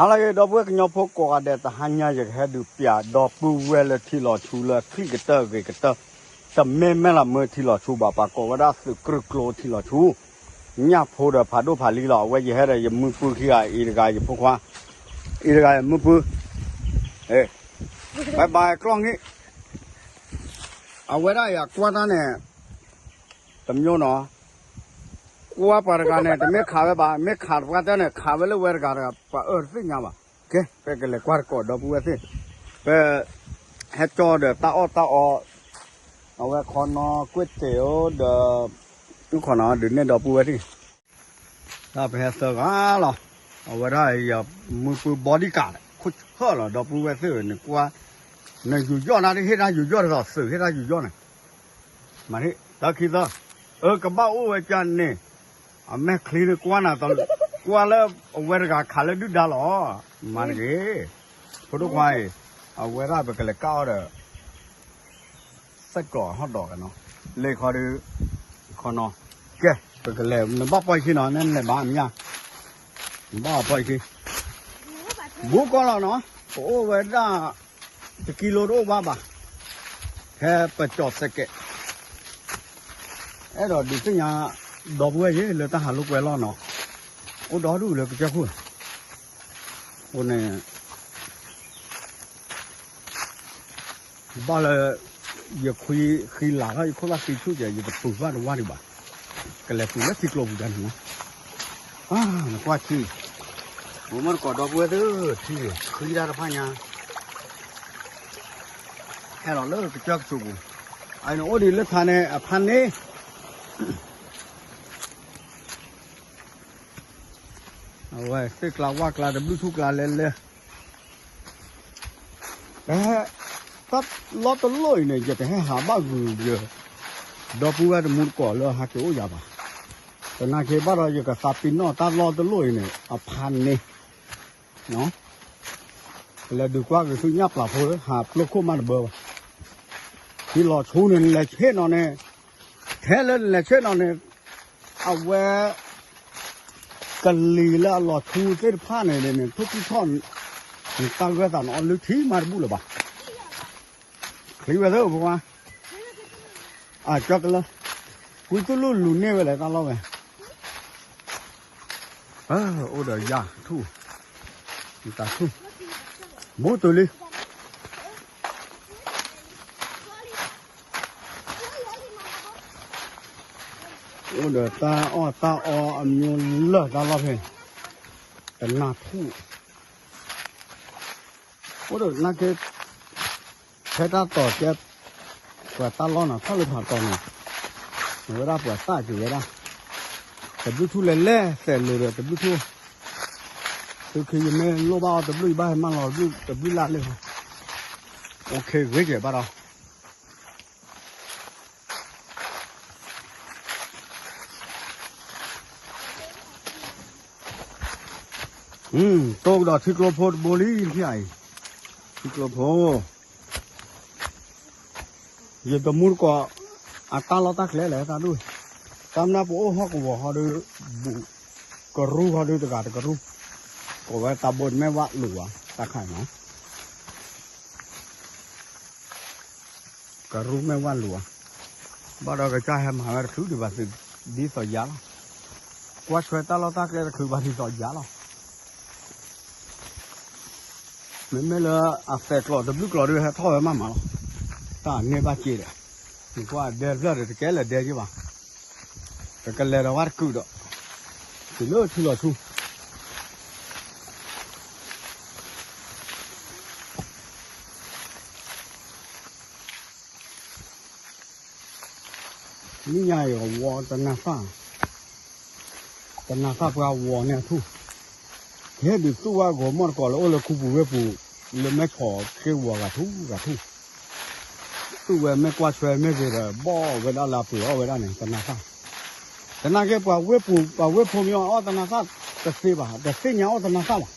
ဟါလၢအဂ့ၤ ဒီပုၢ်ဝဲၢ်ကညီဖိကိးဂၤဒဲး, တဟါညါယကဟဲဒုးပျးဒီပုၢ်ဝဲၢ်လၢထံလီၤဆူလၢချံၣ်ကတၢၢ်ဂ့ၤကတၢၢ်, တမ့ၢ်မဲၢ်လးမၢထံလီၤဆူဘၣ်, ပှၤကိးဝဲဒၣ်သုးကြုၢ်ကျိထံလီၤဆူ, ညၣ်ဖိဒီးဖးဒိၣ်ဖးလံလီၤ. အဝဲယဟဲဒီးယမုၢ်ပုၢ်ခံဂၤ, အံၤတဂၤယဖိခွါ, အံၤတဂၤယမုၢ်ပုၢ်, ဘၣ်ဘၣ်ကျီၢ်န့ၣ်, အဝဲဒၣ်ယကွၢ်တၢ်န့ၣ် တမျိုးနီၤ, ကွၢ်ပှၤတဂၤန့ၣ် တမ့ၢ်ခးဝဲဘၣ်, မ့ၢ်ခးတပှၢ်တၢၢ်န့ၣ် ခးဝဲလၢဝဲတဂၤတဂၤ ပှၤအၢတသ့ၣ်ညါဘၣ်. ကဲ ပကလဲၤကွၢ်တကိးဒီပုၢ်ဝဲၢ်သ့ၣ်, ပဟဲကၠီဒီးတၢ်အီၣ်တၢ်အီ, အဝဲခီနီၤကွ့ၢ်တ့ၢ်အိၣ်ဒီး, ခီနီၤဒုးနဲၣ်ဒီပုၢ်ဝဲၢ်သ့ၣ်, တၢ်ပဟဲသၢဂၤလီၤ, အဝဲဒၣ်ယမုၢ်ပုၢ် bodyguard ခိၣ်ဆၢၣ်လီၤ ဒီပုၢ်ဝဲၢ်သ့ၣ်န့ၣ်ကွၢ်, နယူးယီၣ်တၢ် ဟ့ၣ်တၢ်ယူးယီၣ်ဒ်သိးသုးဟ့ၣ်တၢ်ယူးယီၣ်န့ၣ်, မၤတၢ်ခံသၢ, အၢ ကဘၣ်အိၣ်ဝဲကန့ၣ်, အမဲာ်ချံန့ၣ်ကွၢ်နၤ, ကွၢ်လၢအဝဲတဂၤခးလၢဒုၣ်ဒါလီၤ, မၤတဂ့ၤ, ဖိဒိၣ်ခွါအံၤ, အဝဲဒၣ်ပကလဲၤကၣ်အီၤဒီး စဲးကျီးဟီၣ်ဒီးကနီၤ, လဲၤခီဒီး, ခီနီၤ, ကဲ ပကလဲၤ နဘၣ်ပီၢ်ယခံနီၤ, နလဲၤဘၣ်မ့ၢ်ညါ, နဘၣ်ပီၢ်ယခံ, ဘူးကီၢ်လီၤနီၤ, ပအိၣ်ဝဲဒၣ်, တကံလိတအိၣ်ဘၣ်ဘၣ်, ဟဲပကၠီၤစဲးကဲး, အဲၣ်ဒိးဒုးသ့ၣ်ညါ, ဒီပုၢ်ဝဲၢ်ယ့ လၢတၢ်ဟးလိာ်ကွဲလီၤနီၤ, အိၣ်ဒီဒူၣ်လၢကစၢၢ်ခိၣ်, အဃိန့ၣ် ဘၣ်လၢ ယခွံဃံလၤထီၣ် ယခိၣ်သၣ်ဃံဆူၣ်ကဲး ယတပုၢ်ဘၣ်တဝါဒံးဘၣ်, ကလဲၤပုၢ်လၢထံကျိပူၤန့ၣ်လီၤ, နကွၢ်ထံ, မ့ၢ်တကိးဒီပုၢ်ဝဲၢ်သ့ၣ်, ထံဃံတၢ်တဖၣ်ညါ, ဟဲလီၤလၢကစၢၢ်ကဆူးပူၤ, အန့ၣ်အိၣ်ဒံးလၢထါန့ၣ် အဖါန့ၣ် အဝဲသ့ၣ်ကျါဝၣ်ကျါ တဘျုးထူၣ်ကျါလဲၤလဲၤ, တဟဲ, တၢ်လီၢ်တလီၢ်အံၤန့ၣ် ယတဟဲဟးဘၣ်ဂုာ်ယ, ဒီပုၢ်ဝဲၢ်တမူတကိးလၢဟးက့ၤအိၣ်ယၤဘၣ်, သနာ်က့ဘၣ်ဒီးယကသးပ့ၤနီၣ်တၢ်လီၢ်တလီၢ်အံၤန့ၣ် အဖါန့ၣ် ကလဲၤဒုးကွၢ်က့ၤဆူညၣ်ပျၢၤဖိလၢ ဟးပျိခိၣ်မးတဘၢဘၣ်, ထံလီၤဆူန့ၣ် နလဲၤဆ့ၣ်နီၤန့ၣ်, ထဲလၢနလဲၤဆ့ၣ်နီၤန့ၣ်, အဝဲ ကလံၤလၢအလီၤဆူသ့ၣ်တဖၣ်န့ၣ် နထိၣ်ကံၢ်ထီၣ်, နတၢ်ဂၢၢ်သးနအီလုၢ်ထံမးတဘူၣ်လၢၤဘၣ်, ချံဝဲသ့ၣ်ဖိခွါ, အကၠီကလၢ, ကွံသူၣ်လူၢ်လူၤန့ၢ်ဝဲလဲၣ်တၢ်လီၢ်ဝဲ, အိၣ်ဒီးယၤထူၣ်, တၢ်ထူၣ်, ဘူးတုၤလံ အိၣ်ဒီးတၢ်အီၣ်တၢ်အီအမျိုးလၢာ်တၢ်လီၢ်ဖဲ, တနၢ်ထူၣ်, အိၣ်ဒီးနာ်က့, ဖဲတၢ်တီၤကဲ, ပှၤတၢ်လီၢ်နီၤ ထီၣ်လၢဖးတီၤနီၤ, အဝဲဒၣ်ပှၤသၣ်က့ၤဝဲဒၣ်, တဘျုးထူၣ်လဲၤလဲၤသဲးလိၤဒီးတဘျုးထူၣ်, သုခံယမ့ၢ်လိၣ်ဘၣ်အီၤတဘျုး ယဘၣ်ဟဲမၤလီၤတဘျုးလၢ်လၢ်, အိၣ်ခ့ဂ့ၤကဲဘၣ်ဒီး တိၢ်ကဒီးထံကျိဖိတဘိလံ ထံၣ်အံၤ, ထံကျိဖိ, ယတမူတကိး, အတၢ်လီၢ်တၢ်ကျဲလဲၣ်တၢ်ဒိၣ်, တၢ်မနုၤပအိၣ်ဟီၣ်ကဝီၤဟီဒုး, ဘူး, ကရူၢ်ဟီဒုးတဂၤတကရူၢ်, ကိးဝဲတၢ်ဘိတမ့ၢ်ဝၣ်လူၤဧါ, တၢ်ခါအံၤနီၤ ကရူၢ်မ့ၢ်ဝၣ်လူၤဧါ, ဘၣ်ဒီးကစၢ်ဟဲမၤဝဲတချုးဒံးဘၣ်သုးဒ်သိးယၤလီၤ, ကွၢ်ဆွဲတၢ်လီၢ်တၢ်ကျဲတချုးဘၣ်ဒ်သိးယၤလီၤ, မ့မ့ၢ်လၢအသဲးကျိးတဘျုးကျိးဒုးဟဲထီၣ်ဝဲမးမးလီၤ, တၢ်န့ၢ်ဘၣ်စ့ဒီး, နကွၢ်ဒဲဖျၢၣ်ဒီးတကဲလၢာ်ဒဲက့ဘၣ်, ပကလဲၤဒီးဝဲတကုာ်ဒီး, တုၤလၢထံလီၤဆူ နံၣ်ညါအံၤဝီတနၤသၣ်, တနၤသၣ်ပှၤဝီန့ၣ်အထူၣ်, ကဟဲဒုးသူၣ်ဝဲအဂီၤမီၢ်တကိးလၢအိၣ်လၢခူပူၤဝ့ၢ်ပူၤ, လၢမဲၢ်ဆီးက့ဝီဂၤထူၣ်ဂၤထူၣ်, သူၣ်ဝဲမ့ၢ်ကွၢ်ဆွဲမ့ၢ်ဂ့ၤဒီး ဘီၣ်ဝဲဒၣ်လၢအပှ့ၤအီၣ်ဝဲဒၣ်န့ၣ် တနၤသၣ်, သနာ်က့ပှၤဝ့ၢ်ပူၤ ပှၤဝ့ၢ်ဖိမ့ၢ်အီၣ်တနၤသၣ်တသ့ဘၣ် တသ့ၣ်ညါအီၣ်တနၤသၣ်ဘၣ်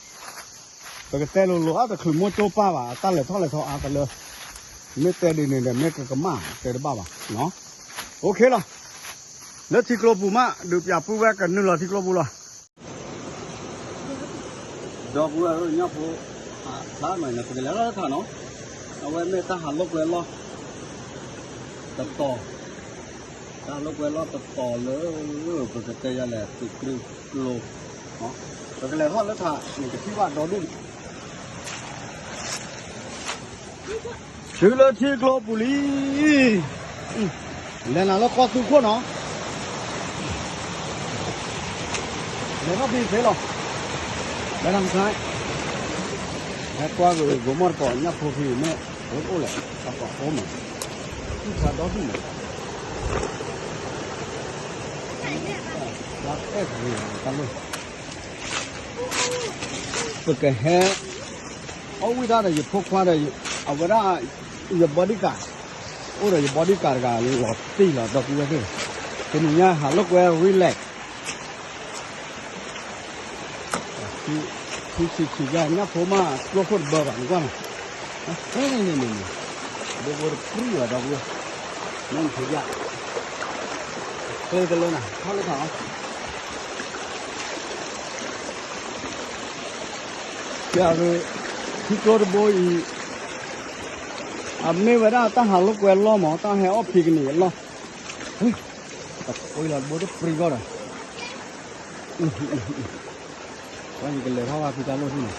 ပကတဲလိၤလိၤအါတချုးမိၢ်ကၠိပၢ်ဘၣ် အတၢ်လဲၤထီၣ်လဲၤထီအါတလၢ, မ့ၢ်တဲဒ်န့ၣ်ဒီး မ့ၢ်ကကမၣ်တဲတဘၣ်ဘၣ်, အိၣ်ခ့လီၤ, လၢထံကျိပူၤမး ဒုးပၠးပုၢ်ဝဲၢ်ကနုာ်လီၤထံကျိပူၤလီၤ. ဒီပုၢ်ဝဲၢ်ညၣ်ဖိ, ဖျါမးန့ၣ် ပကလဲၤထီၣ်လၢထးနီၤ, အဝဲမ့ၢ်တၢ်ဟးလိာ်ကွဲလီၢ်တတီၤ, တၢ်ဟးလိာ်ကွဲလီၢ်တတီၤလၢ ပကတဲယၤလဲၣ် သုးကျိၤကျိၤ, ပကလဲၤထီၣ်လၢထးန့ၣ် ကထံၣ်ဘၣ်ဒီဒူၣ်န့ၣ် တုၤလၢထံကျိပူၤလံ, လဲၤနၤလၢကီၢ်သူခိၣ်နီၤ, လဲၤထီၣ်ဖဲသ့လီၤ, လဲၤနၤမဆါ, ဟဲကွၢ်ဂိၤမီၢ်တကိးညၣ်ဖိဖံးမ့ၢ်အိၣ်လဲၣ်, တၢ်ပှၤအိၣ်မး, သူၣ်ဖးဒီဒူၣ်မး, တၢ်အဲၣ်ဂ့ၤတၢ်လိၣ် ပကဟဲ အီၣ်ဝံၣ်တၢ်ဒီးယဖိခွါဒီး အဝဲဒၣ် ယ bodyguard အိၣ်ဒီးယ bodyguard တဂၤလီၤတံၢ်လီၤ ဒီပုၢ်ဝဲၢ်သ့ၣ်, တနံၤညါဟးလိာ်ကွဲ relax ထံဆံးဆံးယါ ညၣ်ဖိမး ကျိခိၣ်တဘၢဘၣ် နကွၢ်နီၤ, န့ၣ်န့ၣ်န့ၣ်န့ၣ်, ဒိဘိတပြံၣ်ဘၣ် ဒီပုၢ်ဝဲၢ်, မ့ၢ်နထံၣ်ယါ, ကျဲတလၢနၤ ထီၣ်လၢထးအီၤ ယၤ ထံကျိတဘိအံၤ အမ့ၢ်ဝဲဒၣ်တၢ်ဟးလိာ်ကွဲလီၢ်မး တၢ်ဟဲအီၣ်ဖံးကနံၣ်အလီၢ်, တကွံလီၤတဘိတပြံၣ်ဂီၢ်ဒီး ယကလဲၤထီၣ်ဘၣ်ဖံတၢ်လိၣ်ထူၣ်န့ၣ်,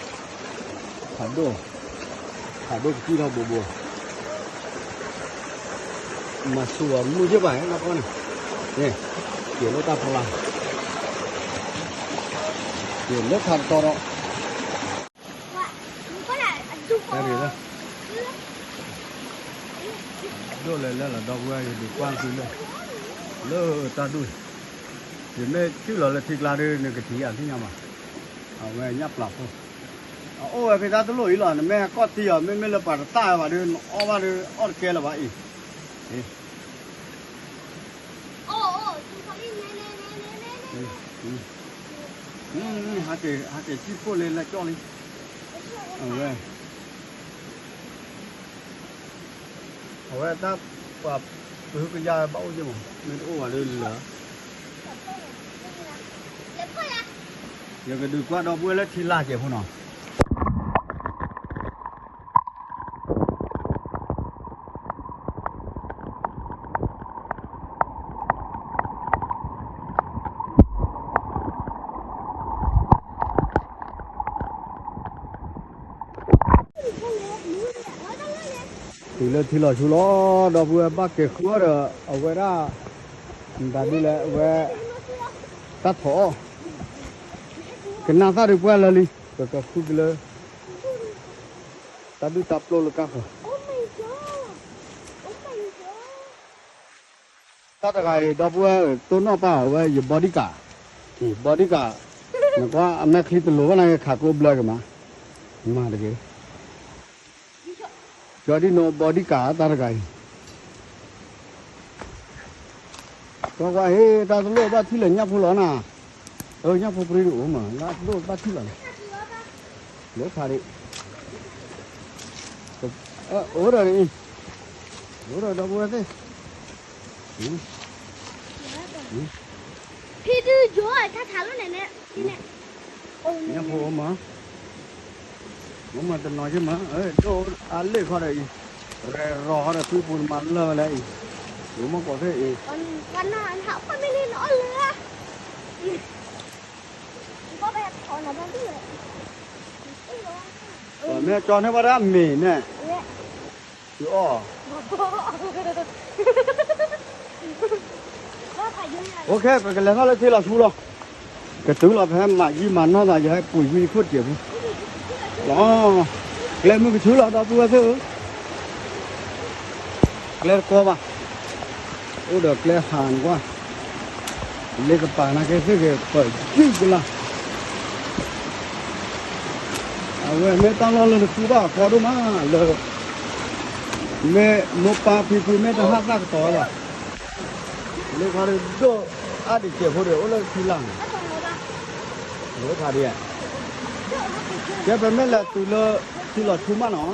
ဖးဒိၣ်, ဖးဒိၣ်ကစံၣ်ထီၣ်ဘိဘိ, မၤဆူၣ်အီၤမုၢ်ယ့ၢ်ဘၣ်ဟဲနီၢ်ကီၢ်န့ၣ်, က့ၤလၢတၢ်ဖီလာ်, က့ၤလၢထးတတီၤဒီး တၢ်ရ့ၣ်လၢ ဒိၣ်လဲၤလၢလီၤ ဒီပုၢ်ဝဲၢ် ယဒုးကွၢ်သုလၢ လၢတၢ်ဒူၣ်, ယမ့ၢ်ထံၣ်လီၤလၢထံကျါဒီး နကထံၣ်ယၤသ့ၣ်ညါမး, အဝဲညၣ်ပျၢ်ဖိ, အအိၣ်ဝဲဖဲတၢ်တလိၣ်အံၤလီၤ နမ့ၢ်ဟဲကီၢ်တံၢ်အီၤ မ့မ့ၢ်လၢပှၤတတၢ်ဝဲဘၣ်ဒီး နအီၣ်ဘၣ်ဒီး အီၣ်တကဲလၢၤဘၣ်အံၤ, ဟးက့ၤစံၣ်ဖှိၣ်လၢလၢကၠီလံ, အဝဲ အဝဲတၢ်ပှၤပဟုကယာ်ဘၣ်အိၣ်က့မး မ့ၢ်တအိၣ်ဘၣ်ဒီးလၢာ်, ယကဒုးကွၢ်ဒီပုၢ်ဝဲၢ်လၢထံလာ်ကဲးဖိနီၤ. တုၤလၢထံလီၤဆူလီၤ ဒီပုၢ်ဝဲၢ်ဘၣ်ကဲၤဃုအီၣ်ဒီး အဝဲဒၣ် မတၤဒ်လဲၣ် အဝဲ တၢ်ထီၣ်အီၣ် ကနၣ်သၣ်ဒုးပှၢ်လၢလံ ပကဃုကလၢ တၢ်ဒုၣ်တၢ်ပျိၢ်လၢကၢ်ဃီၤ တၢ်တဂၤအံၤ ဒီပုၢ်ဝဲၢ် တိၢ်နီၣ်ပၢ်အဝဲ ယ bodyguard, bodyguard, နကွၢ်အမဲာ်ချံတလိၤဘၣ်န့ၣ် ခးကိးဘျၢက့ၤမး, မၤတဂ့ၤ, ကၠီဒ်နိ bodyguard တၢ်တဂၤအံၤ ကွၢ်ကွၢ် ဟ့ၣ် တၢ်တလိၣ်ဘၣ်ထံၣ်လၢညၣ်ဖိလီၤနၤ, အၢ ညၣ်ဖိပြံတအိၣ်မး လၢတလိၣ်ဘၣ်ထံၣ်လီၤန့ၣ်, လၢဖးဒံး, အိၣ်ဒီးအံၤ, အိၣ်ဒီးဒီပုၢ်ဝဲၢ်သ့ၣ်, ဖံဒုယိၤတၢ်ထးလိၣ်န့ၣ်န့ၣ်, ညၣ်ဖိအိၣ်မး မ့ၢ်မတနီၤက့မး ဒိၣ်အါလ့ၣ်ခီဒီးအံၤ, ရဲၣ်ရီၤခီဒီး ထွံၣ်ပူၤနမၤလၢဝဲလၢအံၤ, ယိၤမ့ၢ်ကိးသ့ၣ်အံၤ, မ့ၢ်ကၠီန့ၢ်ဘၣ်ဒၣ်မ့ၤန့ၣ်, ယအီၣ် OK ပကလဲၤထီၣ်လၢထံလီၤဆူလီၤ, ကတုၤလီၤဖဲမၤယံာ်မၤနီၢ်သး ယဟဲပှ့ၤဝံခိၣ်တစဲးဖိ, လီၤ, ကျဲမုၢ်ကဆူလီၤ ဒီပုၢ်ဝဲၢ်သ့ၣ်ဧၢ, ကျဲတကီဘၣ်, အိၣ်ဒီးကျဲဟးနကွၢ်, လ့ကပၤနာ်က့သ့ၣ်ဂ့ၤ ပယုၢ်ကလၢ် အဝဲမ့ၢ်တၢ်လီၢ်လၢနဃုဘၣ်အကီဒိၣ်မးလၢ မ့ၢ်မိၢ်ပၢ်ဖံဖုမ့ၢ်တဟးသၣ်ကတီၤဘၣ်, လၢခါဒုးဒိၣ်အါတစဲးဖိဒီး အိၣ်လၢထံလာ်န့ၣ်, လၢခါဒုး, ကဲပမ့ၢ်လဲၤတုၤလၢထံလီၤဆူမးနီၤ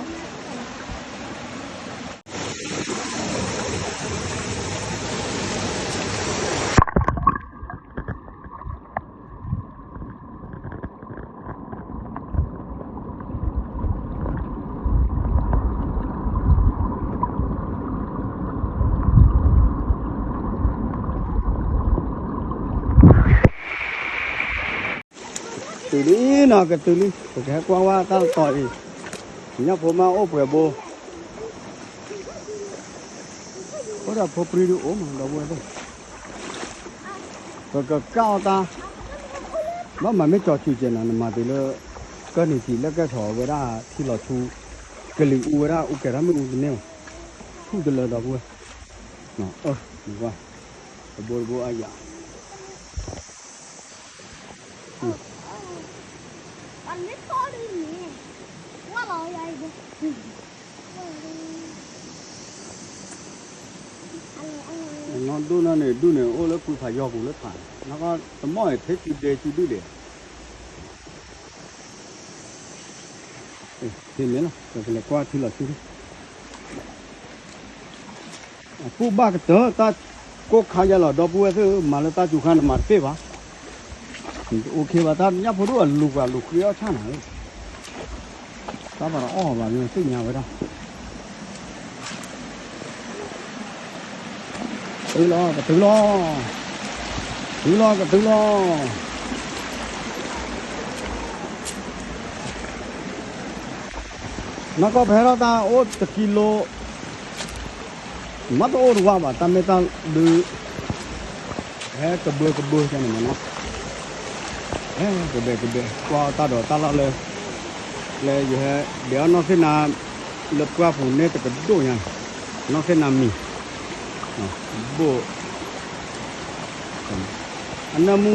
တုၤလံနီၤ ကတုၤလံ ပကဟဲကွၢ်ဝဲတၢ်တတီၤအံၤ, ညၣ်ဖိမ့ၢ်အိၣ်ပှဲၤဘိ, အိၣ်ဒီးဖိပြံဒုအိၣ်မး ဒီပုၢ်ဝဲၢ်သ့ၣ်, ပကကၢ်အီၣ်တၢ်, ဘၣ်မၤမ့ၢ်ကၠီၤစူၤကဲးနီၤ နမၤတုၤလၢ ကၢၢ်နံၤထံးလၢကဲထီၣ်ဝဲဒၣ်ထံလီၤဆူ, ကလံၤအူဝဲဒၣ်အူကဲၤထီၣ်မ့ၣ်အူတန့ၢ်ဘၣ်, ထူၣ်တလၢဒီပုၢ်ဝဲၢ်, အၢ, တဘိတဘိအယၤ နီၢ်ဒိၣ်နီၢ်န့ၣ် ဒုၣ်န့ၣ် အိၣ်လၢကွံဖးယီၤပူၤလၢထး, နီၢ်ကီၢ်တမီၢ်အံၤ ထဲစုဒဲစုဒုၣ်ဒဲး, မ့ၢ်လီၤ ပကလဲၤကွၢ်ထံလီၤဆူ အပူၤဘၣ်ကတၢၢ် တၢ်ကိၢ်ခါယါလီၤ ဒီပုၢ်ဝဲၢ်သ့ၣ်ဧၢ, မၤလၢတၢ်စူၤခါန့ၣ် မၤတသ့ဘၣ်, တအိၣ်ခ့ဘၣ် တၢ်ညၣ်ဖိဒိၣ်အလူၤပှၤလူၤဃ့အီၣ်ဆၣ်နၤဧၢ, တၢ်ဘၣ်တအီၣ်ဘၣ်မ့ၢ်သ့ၣ်ညါဝဲဒၣ် တုၤလီၤ ကတုၤလီၤ, တုၤလီၤ ကတုၤလီၤ, နီၢ်ကီၢ်ပဟဲထီၣ်တၢ်အိၣ်တကံလိ မ့ၢ်တအိၣ်တဝါဘၣ် တၢ်မ့ၢ်တၢ်ဒုး, ဟဲကဘၢကဘၢန့ၣ်မ့ၢ်နီၤ, ဟဲကဘဲကဘဲ ကွၢ်တၢ်ဒီးတၢ်လီၢ်လၢ, လၢယဟဲဒဲးအီၣ်နီၢ်သ့ၣ်နၤ, လၢပှၢ်ပူၤန့ၣ်တကဒိၣ်ညါ, နီၢ်သ့ၣ်နၤမံၤ, ဘိၣ် အနၢမူ,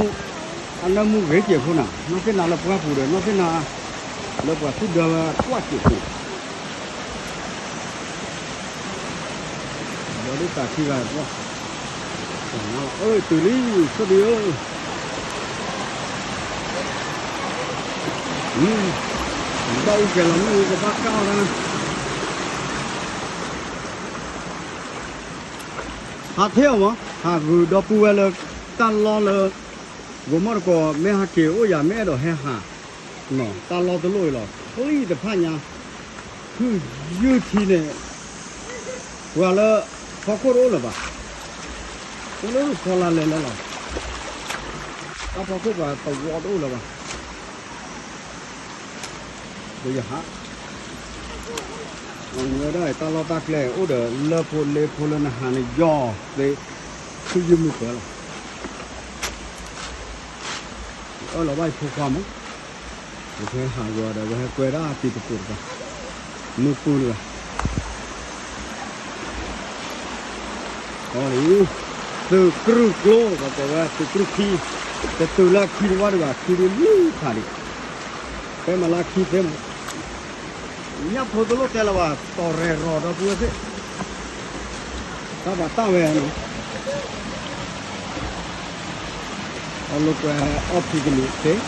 အနၢမူဂ့ၤစဲးဖိနၤ နီၢ်သ့ၣ်နၤလၢပှၢ်ပူၤဒီး နီၢ်သ့ၣ်နၤလၢပှၤသူၣ်ဒၢကွၢ်စဲးဖိ, ဒီးဒ်တၢ်ခံဂၤကွၢ်, အၢ တုၤလံ ဆိဒံဧၢ, ဘၣ်အူကဲၤလီၤမ့ၣ်အူကဘၣ်ကၢ်အီၤတၢ်နၤ ဟးထဲအီၤမး ဟးဂုာ်ဒီပုၢ်ဝဲၢ်လၢ တၢ်လီၢ်လၢ ဂီၤမီၢ်တကိး မ့ၢ်ဟးက့ၤအိၣ်ယၤ မ့ၢ်အဲၣ်ဒိးဟဲဟး, တၢ်လီၢ်တလိၣ်အံၤလီၤ ချံတဖၣ်ညါ, ခုၣ်ယုၢ်ထံန့ၣ်, ပှၤလၢ ဖီခိၣ်တအိၣ်လၢၤဘၣ်, အိၣ်လၢဖီလာ်လဲၤလၢလီၤ, တၢ်ဖီခိၣ်ပှၤသဝီတအိၣ်လၢၤဘၣ် ဒီးယဟး, အဝဲဒၣ်တၢ်လီၢ်တၢ်ကျဲ အိၣ်ဒီးလၢဖိလ့ဖိလၢနဟးန့ၣ်ယီၤသ့, ဆူယုၢ်မုၢ်ပၢၤလီၤ, အၢၣ်လီၤဘၣ်ယဖိခွါမး, ပဟဲဟးဂီၤဒီး ပဟဲကွဲဒၣ်တံၤသကိးတပၤ, မုၢ်ပူၤတဂၤ အီၤလံ, သုးကြုၢ်ကျိ ပကိးဝဲသုးကြုၢ်ခံ, တတုၤလၢခံတဝၢ်တဂၤ ခံဒုလၢခးဒံး, ဖဲမၤလၢခံသ့မး, ညၣ်ဖိတလိၣ်တဲလၢၤဘၣ် တီၢ်ရဲၣ်ရီၣ်ဒီပုၢ်ဝဲၢ်သ့ၣ်, တၢ်ဘၣ်တၢ်ဝဲန့ၣ်, အီၣ်လိာ်ကွဲအီၣ်ဖံးကနံၣ်သ့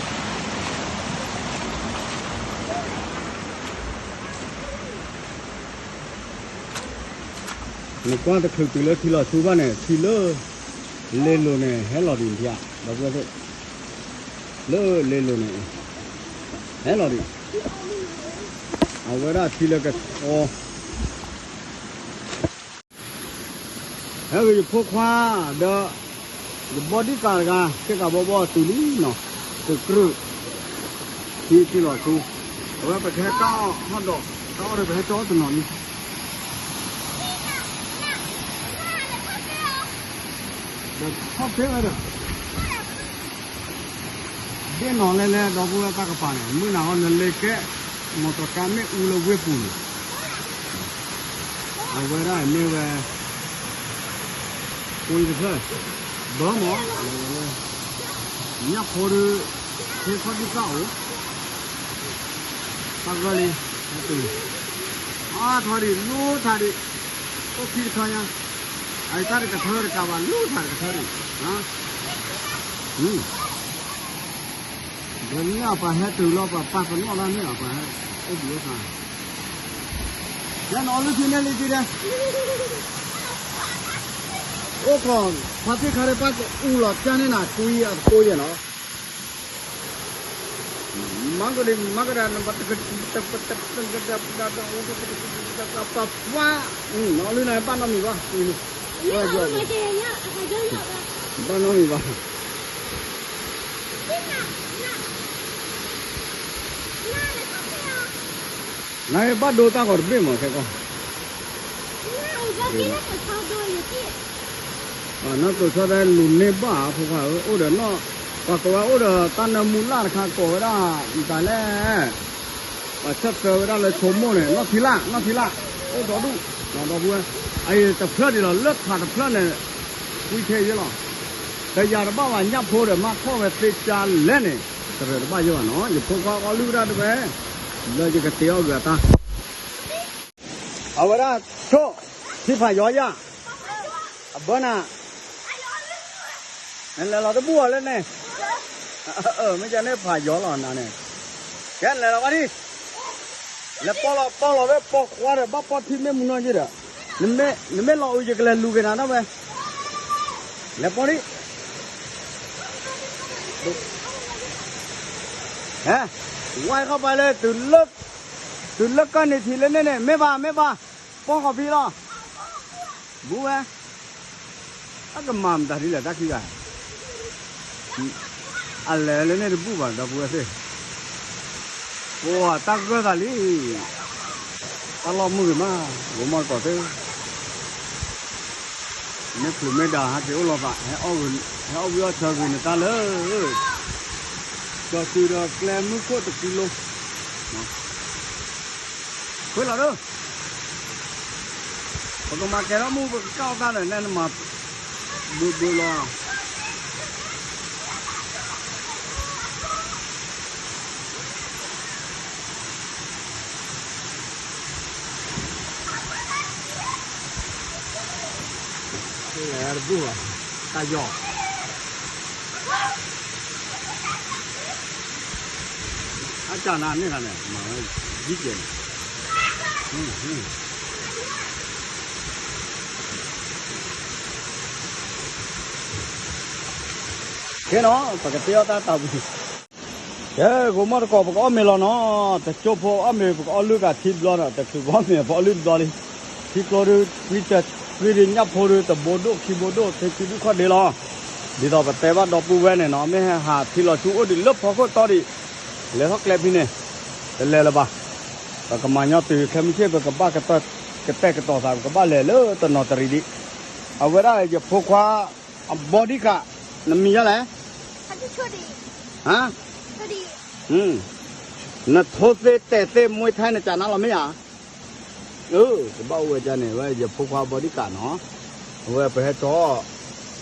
နကွၢ်တချုးတုၤလၢထံလီၤဆူဘၣ်န့ၣ် ထံလၢ လ့လိၤန့ၣ် ဟဲလီၤဒံးထံဧါ ဒီပုၢ်ဝဲၢ်သ့ၣ်, လၢလ့လိၤန့ၣ် ဟဲလီၤဒံး, အဝဲဒၣ်ထံလၢကဆီ ဟဲဂ့ၤယဖိခွါ ဒီး ယဘီဒံကၤတဂၤ သ့ၣ်ကးဘီဘီတုၤလံနီၤ, သုးကြုၢ် ထံထံလီၤဆူ, အဝဲပကဟဲတၢ်အီၣ်ဟီၣ်ဒီး တၢ်အီၣ်ဒီးပဟဲတၢ်အီၣ်တနီၤလံ, ဒီးထီၣ်ဖဲဝဲဒီး ဒ့ၣ်နီၤလဲလဲ ဒီပုၢ်ဝဲၢ်တၢ်ကပၤန့ၣ် မုၢ်နၤဟီၣ်နလဲၤကဲ မီၢ်တကါမ့ၣ်အူလၢဝ့ၢ်ပူၤန့ၣ်, အဝဲဒၣ်မ့ၢ်ဝဲ ပူၤတဖျၢၣ် ဘၢမီၢ် ညၣ်ဖိဒီး ဟ့ခီၣ်ဒံကၣ်အိၣ် တၢ်ဂၢၢ်လံ ဟဲတုၤ အါထီၣ်ဒံး လူထါဒံး အိၣ်ခံတခါညါ အတၢ်တကထၢတကးဘၣ် လူထါတကထၢဒံး ဒီးန့ၣ်အပှၤဟဲတုၤလီၤ ပှၤပာ်ပနီၣ်လၢန့ၣ်အပှၤဟဲ အိၣ်ဘှံးအိၣ်သါ ယဲနီၤအီလုၢ်ခံန့ၣ်လံတံၢ်ဒဲး အိၣ်ခိး ဖါသ့ၣ်ခါဒဲး ပၢ်ကအူလီၤကၢ်န့ၢ်နၤ ကွံအသကိးယဲနီၤ မၤကဒံ မၤကဒံ ပှၤ နီၤအီလုၢ်န့ၣ် ဘၣ်နီတမံၤဘၣ် ဘၣ်နီတမံၤဘၣ် နဘၣ်ဒိတၢ်ဂီၤတဘ့ၣ်မးခဲကီၢ်, နတိၤဆီသးလူၤန့ၢ်ဘၣ်ဖိခွါဧၢ, အိၣ်ဒီးနီၢ်, ပှၤကိးဝဲအိၣ်ဒီးတၢ်နၢမူလၢ်တခါကိးဝဲဒၣ်, မတၤလဲၣ်, ပှၤဆၢသၢဝဲဒၣ်လၢဆိကမိၣ်န့ၣ် နီၢ်ထံလၢ်, နီၢ်ထံလၢ်, အိၣ်ဒီဒူၣ်, ဒီပုၢ်ဝဲၢ်, အအံၤတဖျၢၣ်ဒံးလီၤ လၢထးတဖျၢၣ်န့ၣ်, ကွံထဲယဲလီၤ, တယၤတဘၣ်ဘၣ် ညၣ်ဖိဒီးမါထီၣ်ဝဲသ့ကၠါလဲၣ်န့ၣ်, တရၢးတဘၣ်ယဲဘၣ်နီၤ ယဖိခွါအီလုၢ်ဒၣ်တဝဲ, လၢယကတ့အီၣ်ဂုၤအတၢ် အဝဲဒၣ်ဆိၣ်, ထံဖးယီၤယၤ, အဘၢနၤ, နလဲၤလီၤတဘူၣ်အီၤလၢန့ၣ်, မ့ၢ်ကန့ၣ်ဖးယီၤလီၤနၤန့ၣ်, ကဲလဲၤလီၤဘၣ်ဒံး, လဲၤပီၣ်လီၤပီၣ်လီၤဝဲပိာ်ခွါဒီး ဘၣ်ပီၣ်ထံမ့ၢ်မူနီၢ်ယဲဒီး, နမ့ၢ်လီၤအူယကလဲၤလူၤက့ၤနၤဒၣ်ဝဲ, လဲၤပီၣ်ဒံး ဟဲ, ဝါခီပၤလၢ, တုၤလၢကီၢ်န့ၣ်ထံးလၢန့ၣ်န့ၣ် မ့ၢ်ဘၣ် မ့ၢ်ဘၣ်, ပီၢ်ဃီၤဖံလီၤ, ဘူးဝဲ, အကမၤမတၤဒ်လဲၣ်တၢ်ခံဂၤ, အလဲၤလၢန့ၣ်တဘူၣ်ဘၣ် ဒီပုၢ်ဝဲၢ်သ့ၣ်, ပှၤတၢ်ဂၢၢ်သးလံ, တၢ်လီၢ်မုၢ်ဂ့ၤမး, ဂိၤမီၢ်တကိးသ့ၣ် မ့ၢ်ချုးမ့ၢ်ဒၣ်ဟဲက့ၤအိၣ်လီၤသး, ဟဲအီၣ်ဝံၤအီၣ်ဆၢဂ့ၤနတၢ်လၢ, ကၠီၤစုၤဒီးကျဲမုၢ်ခိၣ်တကံလိ, ခွဲးလီၤဒၢ, ပကမၤကဲထီၣ်မုၢ်ပကကၢ်အီၣ်တၢ်ဒီး နမၤဘုးဘုးလီၤ တဘူၣ်ဘၣ်, တၢ်ယီၤ, အတၢ်နၤန့ၣ်ခါန့ၣ်, မၤဝဲ, ယံကဲန့ၣ်, ကဲနီၤ ပကတဲအီၣ်တၢ်တၢ်ဝံၤ ကဲ ဂိၤမီၢ်တကိး ပကအီၣ်မ့ၤလီၤနီၤ, တကၠိဖိအီၣ်မ့ၤ ပကအီၣ်လုၢ်ကးထံတဘျီဒီး တချုးပအီၣ်မ့ၤ ပအီၣ်လုၢ်တဘျီလံ, ထံကျိဒုး ကွံတကွံဒုး ညၣ်ဖိဒုး တဘိဒိၣ်ခံဘိဒိၣ် သ့ၣ်ခံဒုၣ်ခီၣ်ဒ့လီၤ, ဒ်သိးပတဲဘၣ်ဒီပုၢ်ဝဲၢ်န့ၣ်နီၤ မ့ၢ်ဟဲဟးထံလီၤဆူအိၣ်ဒံးလၢဖီခိၣ်တီဒံး, လဲၤထီၣ်ကျဲဖဲန့ၣ်, တလဲၤလၢၤဘၣ်, ပကမၤညီတုၤခဲမုၢ်ဆ့ၣ် ပကဘၣ်ကတဲာ်ကတီၤသး ပကဘၣ်လဲၤလၢတနီၤတရံးဒံး, အဝဲဒၣ်ယဖိခွါ အဘီဒံကး, နမံၤယါလဲၣ်, ဟါ, နထိသ့တဲာ်သ့ၣ်မွ့ထဲနကနါလီၤမ့ၢ်ဧါ, အၢ ကဘၣ်အိၣ်ဝဲဒ်န့ၣ် ဝဲယဖိခွါဘီဒံကးနီၤ, အဝဲပဟဲထီၣ်,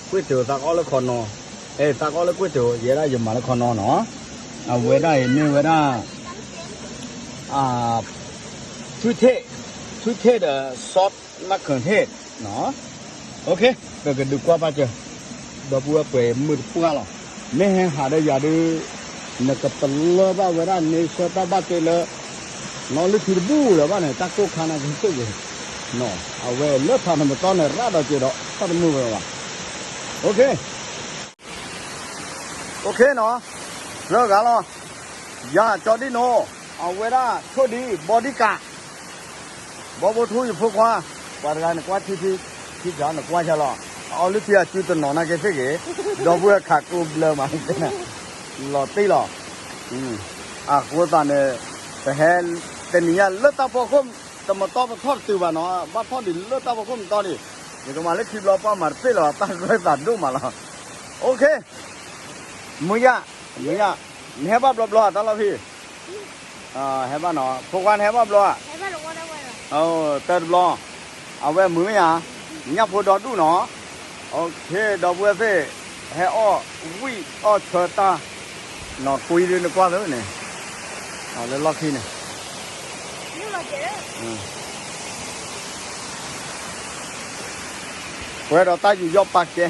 ကွ့ၢ်တၢၤသးကအီၣ်လၢခီနီၤ, အဲ သးကအီၣ်လၢကွ့ၢ်တၢၤ ယဲဒၣ်ယမၤလၢခီနီၤနီၤ, အဝဲဒၣ်အံၤမ့ၢ်ဝဲဒၣ် ထွံၣ်ထ့ၣ်, ထွံၣ်ထ့ၣ်ဒီး sauce မ့ၢ်ခုၣ်ထ့ၣ်, ပကဒုးကွၢ်ဘၣ်စၢၤ, ဒီပုၢ်ဝဲၢ်ပှဲၤမုၢ်တပှၢ်လီၤ, မ့ၢ်ဟဲဟးဒီးယၤဒုး, နကပလၢၢ်ဘၣ်ဝဲဒၣ်န့ဆၢၣ်တၢ်ဘၣ်တ့လၢ, နီၢ်လုၢ်ထံတဘူၣ်လၢၤဘၣ်န့ၣ် တၢ်ကိၢ်ခါနၤကဟ့ၣ်ဆိၣ်ဂ့ၤ, အဝဲလၢထးနမတီၢ်န့ၣ် ရၣ်ဒီးစဲးဒီး တၢ်တမုာ်ဝဲဘၣ်, အိၣ်ခ့ အိၣ်ခ့နီၤ, သၢဂၤလီၤ, ယၤကၠီဒံနိ, အဝဲဒၣ်ဆိၣ်ဒံ ဘီဒံကး, ဘီဘိထူယဖိခွါ, ပှၤတဂၤနကွၢ်ထံထံ, ထံကနကွၢ်ဆါလီၤ, အအီလုၢ်ထံအစုတနီၤနာ်က့သ့ၣ်ဂ့ၤ, ဒီပုၢ်ဝဲၢ်ခးကိးဘျၢမး, လီၤတံၢ်လီၤ, အဃိသတးန့ၣ်, ပဟဲ, တနံၤညါလၢတၢ်ဖီခိၣ်, တမတီၢ်ပထီၣ်တတုၤဘၣ်နီၤ, ဘၣ်ထီၣ်ဒံးလၢတၢ်ဖီခိၣ်မတီၢ်န့ၣ်, ယကမၤလၢခံဘျီပှၢ်မၤတပ့ၢ်လီၤ တၢ်ဂၢၢ်သးဒိၣ်မးလီၤ, အိၣ်ခ့ မုၢ်ယါ, မုၢ်ယါ, နဟဲဘၣ်ဘျီဘျီဧါ တၢ်လီၢ်ဖံ, ဟဲဘၣ်နီၤ ဖိခွါနဟဲဘၣ်ဘျီဧါ, တၢ်တဘျီ, အဝဲမုၢ်မ့ၢ်ဧါ, ညၣ်ဖိဒီဒူၣ်နီၤ, အိၣ်ခ့ ဒီပုၢ်ဝဲၢ်သ့ၣ်, ဟဲအီၣ်ဝံၣ်အီၣ်ဆၢတၢ်, နီၢ်ကွံဒုးနကွၢ်သၢန့ၣ်, လၢလီၢ်ခံန့ၣ်, ပှဲၤဒီးတၢ်ယူးယီၣ်ပာ်ကဲ